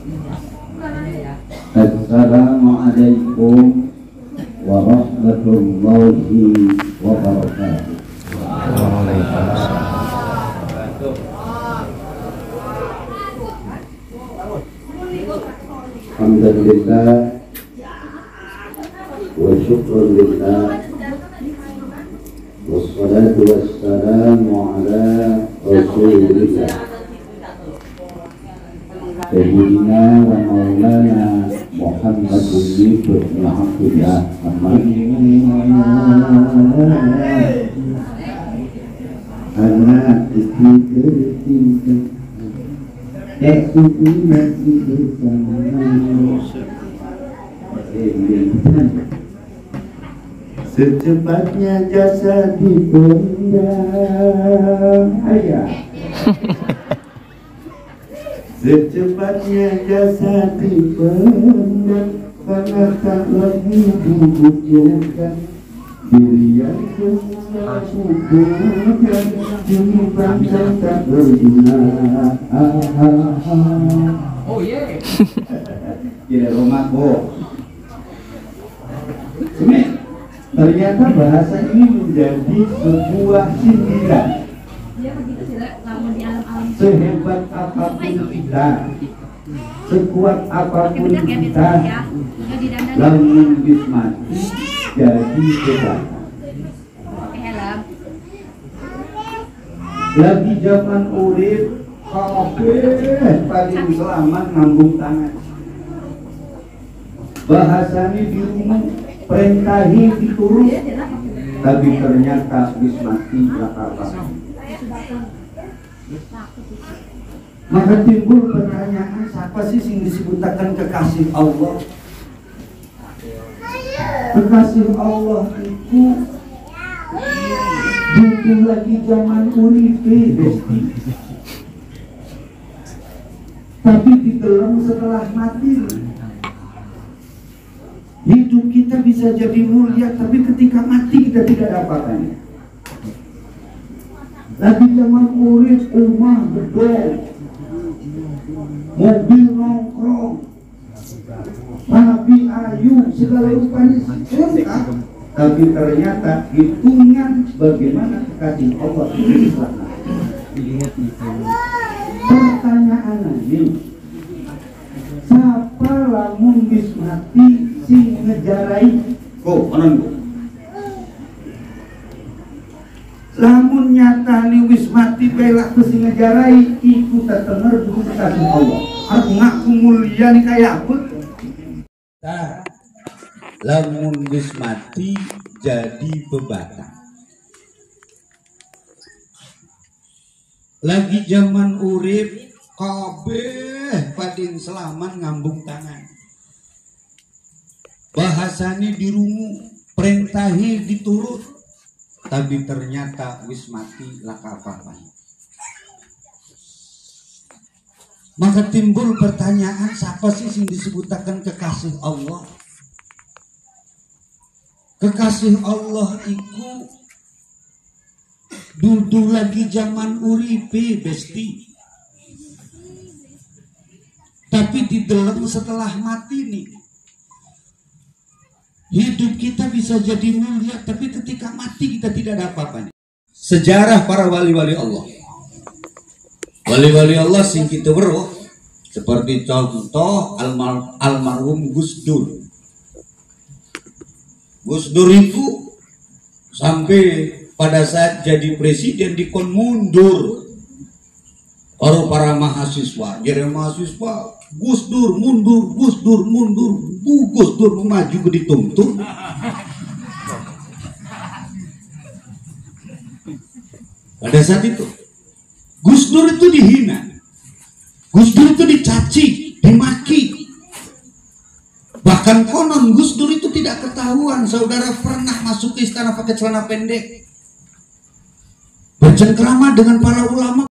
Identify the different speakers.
Speaker 1: Assalamualaikum warahmatullahi wabarakatuh.
Speaker 2: Waalaikumsalam.
Speaker 1: Alhamdulillah wa syukrulillah wassalatu wassalamu ala rasulillah sayyidina wa maulana Muhammad ibn Abdullah. Anak istri tercinta tak suku masih bersama. Secepatnya jasa dipendam. Ayah. Secepatnya jasa dipendam, karena tak lagi dibutuhkan. Diri yang semula kubutuhkan, kini bangsa tak berguna.
Speaker 3: Oh yeah.
Speaker 1: Gila rumahku. Ini ternyata bahasa ini menjadi sebuah sindiran. Sehebat apapun kita, sekuat apapun kita, lamun wis mati jadi hebat. Lagi zaman urip kabeh paling selamat ngambung tangan. Bahasanya di rumah, perintahi diturut, tapi ternyata wis mati apa. Maka timbul pertanyaan, siapa sih yang disebutakan kekasih Allah? Kekasih Allah itu butuh lagi zaman uripe besti, tapi dideleng setelah mati. Hidup kita bisa jadi mulia, tapi ketika mati kita tidak ada apa-apanya. Lagi zaman urip, rumah gedong, mobil nongkrong, rapi ayu, segala rupanya lengkap, tapi ternyata hitungan bagaimana kekasih Allah itu selama. Pertanyaan ini, siapa lamun wis mati sing ngejarai kok onon kok? Lamun nyatane wis mati pelak sing ngejarai iku tetenger dudu kekasih Allah. Arep ngaku mulia nih kaya apa? Nah, lamun wis mati jadi pembatang. Lagi zaman urip kabeh pading selamat ngambung tangan. Bahasane dirungu, perintahi diturut, tapi ternyata wis mati laka apa-apa. Maka timbul pertanyaan, siapa sih yang disebutakan kekasih Allah? Kekasih Allah itu dudu lagi zaman uripe besti, tapi dideleng setelah mati nih. Hidup kita bisa jadi mulia, tapi ketika mati kita tidak ada apa-apanya. Sejarah para wali-wali Allah, wali-wali Allah sing kita weruh, seperti contoh almarhum Gus Dur. Gus Dur itu sampai pada saat jadi presiden dikon mundur. Baru para mahasiswa, jadi mahasiswa Gus Dur mundur, Gus Dur mundur, Bu Gus Dur maju ke dituntut. Pada saat itu Gus Dur itu dihina, Gus Dur itu dicaci, dimaki. Bahkan konon Gus Dur itu tidak ketahuan saudara pernah masuk ke istana pakai celana pendek, bercengkrama dengan para ulama.